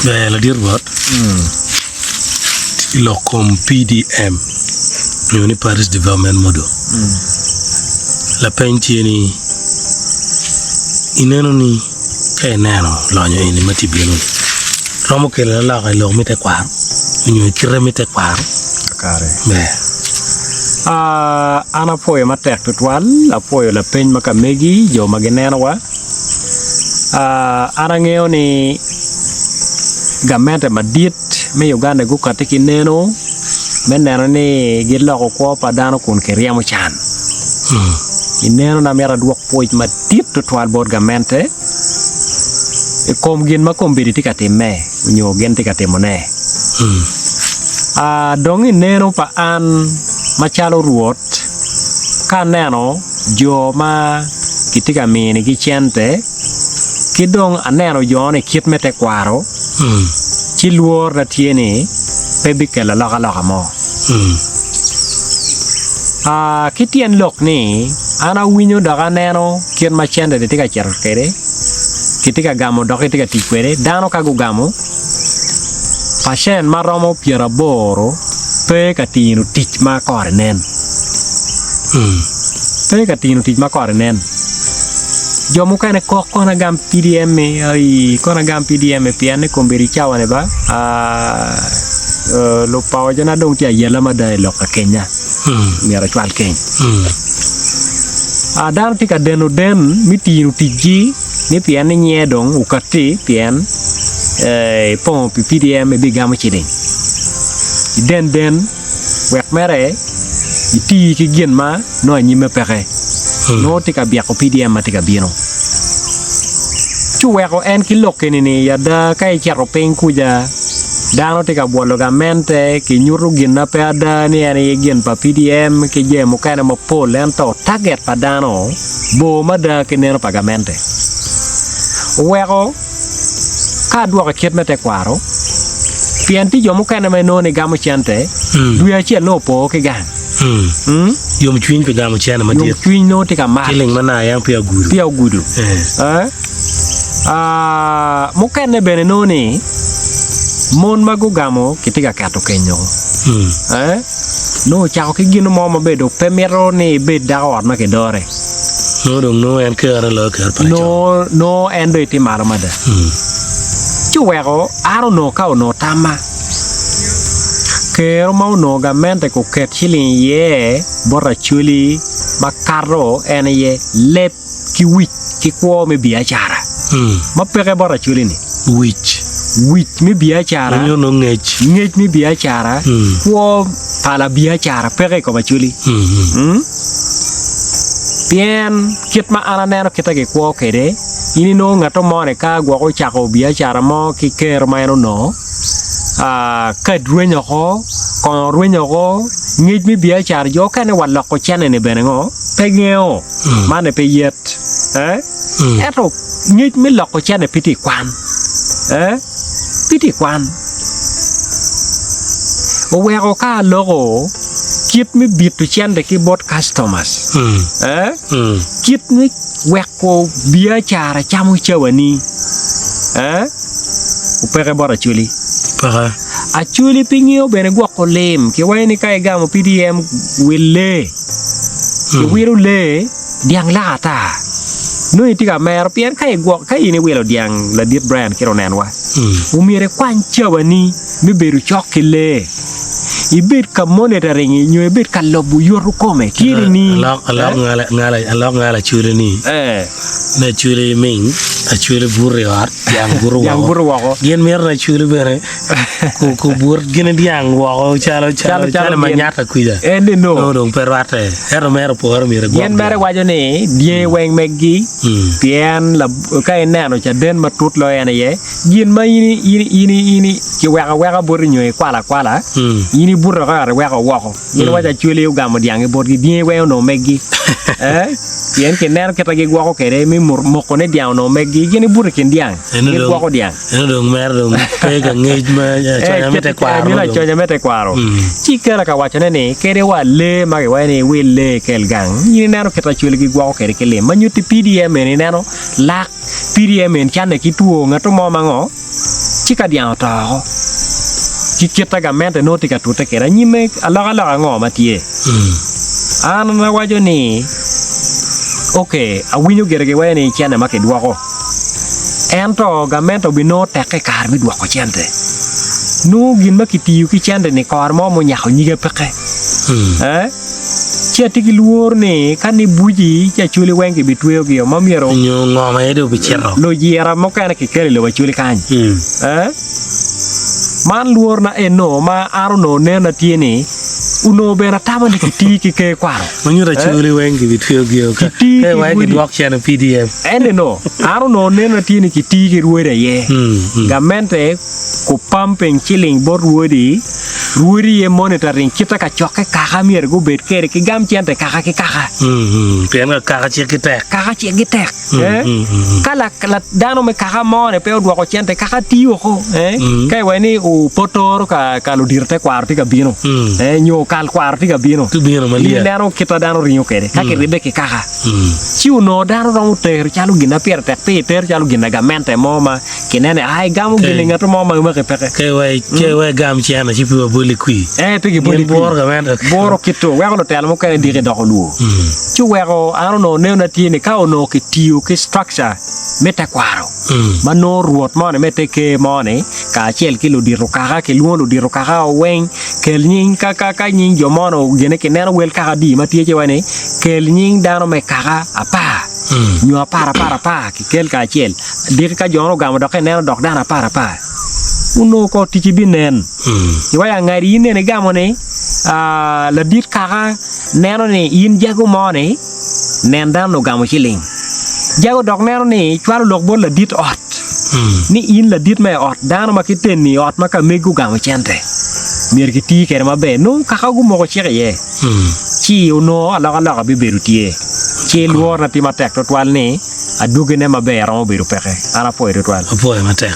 Ber ladit Rwot, i lok kom PDM nyo ni Parish Development Model, lapeny tye ni ineno ni ka ineno lonyo eni ma tye bino ni romo kelo alaloka i lok me tekwaro nyo i kite me tekwaro? Kakare. Ber. Ah, an apwoyo matek tutwal, apwoyo lapeny ma ka megi, jo ma ginenowa. An angeyo ni gamente madit me Uganda gukati ki neno me neno ni giloko kwo pa dano kun kiryemo can. I nenona myero adwok pwoc madit tutwal bot gamente i kom gin ma kombeddi tye ka timme nyo gin tye ka timone. Dong i neno pa an macalo Rwot ka aneno jo ma kitye ka minigi cente ki dong aneno jo-ni kit me tekwaro, ci lworona tye ni pe bikelo alokaloka mo. A Ki tyen lok ni, an awinyo dok aneno kit ma cente-ni tye ka cito kwede, kitye ka gamo dok kitye ka tic kwede, dano ka gugamo pacen ma romo pyeraboro pe ka tino tic ma kore nen. Pe ka tino tic ma kore nen. Jo mukene kok kono agam PDM-mi, aii kono agam PDM-mi pien ni kombeddi cawa-ni ba lupawocona dong tye ayela mada i lok ka kenya myero acwal keny. Dano tye ka deno den me tino ticgi ni pien ni nyiye dong okatti pien ipongo pi PDM ibigamo ciling. Iden den wek mere iti ki gin ma nongo anyimme peke, nongo tye ka byeko PDM ma tye ka bino. Ci oweko en ki lok eni-ni i ada ka icito piny kuca dano tye ka bwolo gamente ki nyuto gin ma pe ada ni en aye gin pa PDM ki jami mukene mapol ento target pa dano bor mada ki neno pa gamente. Oweko Ka adwoko i kit me tekwaro, pien tye jo mukene ma inongo ni gamo cente, dwe acel nongo opo ki gang. Yomcwiny pi gamo cente madit. Yomcwiny nongo tye ka mak. Ciling ma naka yam peya ogudo. Peya ogudo. Mukene bene inongo ni mon ma gugamo kitye ka keto keny woko. Nongo ocako ki gin mo ma bedo pe mito ni ibed dako ot ma kidore. Nongo dong nongo en kerone loyo ker pa laco. Nongo nongo en dong etye malo mada. Ci oweko an onongo ka onongo tamma, kero ma onongo gamente kuket ciling iye bot Acholi makato en aye leb ki wic ki kwo me biacara ma peke bot Acholi-ni. Wic. Wic me biacara. Nyo nongo ngec. Ngec me biacara, kwo pa labiacara peke i kom Acholi. Pien kit ma an aneno kite gikwo kwede, in inongo ngat mo-ni ka gwok ocako biacara mo ki kero ma en onongo, kad rwenyo oko, kongo rwenyo oko, ngec me biacara jo okene wa loko cene-ni bene ngo pe ngeyo, man aye pe yet. Ento ngec me loko cene pe tye i kwan, pe tye i kwan. Oweko ka aloko kit me bito cente ki bot customers, kit me weko biacara camo cawani, opeke bot Acholi. Peke. Acholi pe ngeyo bene gwoko lim. Kiwaco ni ka igamo PDM wil lee, kiwilo lee dyang lak ata. Nongo itye ka mero pien ka igwoko ka in iwilo dyang ladit Brian kit onenwa, omyero ikwany cawani me bedo cok ki lee. Ibed ka monitoring nyo ibed ka lubo yoto kome tye nining? Alok alok ngala ngala alok ngala Acholi ni ni Acholi ming Acholi buto i ot dyang buto Dyang buto woko. Gin mito ni Acholi bene ku ku but gin dyang woko calo calo Calo- calo calo gin. manyata kwija. En ni no. Nongo dong pe rwatte. Ento mere opore myero egwok Gin mere dyang. waco ni dyangi weng meggi Mm. pien lab- ka ineno caden matut loyo en aye gin ma in in in in kiweko aweka boti nyo ikwalo akwala Mm. in ibuto woko ot iweko woko. Gin waco Acholi ogamo dyangi botgi dyangi weng onongo meggi. Eh? Pien kineno kit ma gigwoko kwede me. moko ni dyang onongo meggi, gin gibuto i kin dyang, gigwoko dyang. Eno dong mere dong pe ka ngec ma aconya me tekwaro. Meno aconya me tekwaro. Ci kela ka wacone ni kadi wa lee ma giwaco ni iwil lee ikel gang, in ineno kit acwali gigwoko kwede ki lim. Ma nyutti PDM eni ineno lak PDM eni canne ki two ngatto mo ma ngo ci ka dyang oto oko ki kit-ta gamente nongo tye ka tute kwede anyimme alokaloka ango ma tye. An awaco ni ok awinyo gire giwaco ni cene ma kidwoko. Ento gamente obinongo tekke i kare me dwoko cente. Nongo gin ma kitiyo ki cente-ni kore mo munyako nyige peke. Eh? Ci atye ki lworo ni ka ni buci ci acholi weng kibitweyogio ma myero Nyo ngo ma aye dong obicito. lujira mukene kikelo i lobo acholi kany. Eh? Man lworona eno ma an onongo nena tye ni onongo bene atamo ni kiti ki ker kwaro. Ma nyuto acholi weng kibitweyogio ka Kiti ka ki iwaco rwodi. kidwok cene PDM. Eneno, an onongo nena tye ni kiti ki rwodi aye. Gamente ku pumping ciling bot rwodi, rwodi ye monitoring kite kacokke kaka myero gubed kede ki gam cente kaka ki kaka. Pien ka kaka cik gi tek. Kaka cik gi tek. Ka la, la dano me kaka mo ni pe odwoko cente kaka tiyo oko. Ka iwaco ni opotoro ka, ka ludito tekwaro tye ka bino, nyo kal kwaro tye ka bino, Tye bino malyet. ineno kit ma dano ringo kwede ka kiribbe ki kaka. Ci onongo dano romo tero calo gin ma pire tek pe itero calo gin lagamente mo ma kineno ni aa igamo gin i ngat mo ma make peke. Ka iwek gam cene ci pe waboli kwir. Ee pe giboli Gin kwir. bworo gamente. Bworo kit-tu weko lutelo mukene diki doko lwor. Ci oweko an onongo neno tye ni ka onongo kitiyo ki structure me tekwaro ma nongo rwot moni me te ker moni kacel ki ludito kaka kilwongo ludito kaka weng kel nying ka ka ka nying jo moni ogene kineno wel kaka adi ma tye ci waco ni kel nying dano me kaka apar nyo apar apar apar kikel kacel diki ka jo-nu ogamo dok ineno dok dano apar apar onongo kor ticci binen iwaco angadi in nene igamo ni ladit kaka neno ni in jago mo-ni nen dano ogamo ciling. Jago dok neno ni cwalo lok bot ladit ot ni in ladit me ot dano ma kiteni i ot ma ka megi ogamo cente myero kiti kwede maber. Nongo kaka gumoko cik iye ci onongo alokaloka bibedo tye ci lworona tye matek tutwal ni adwogine maber romo bedo peke. An apwoyo tutwal. Apwoyo matek.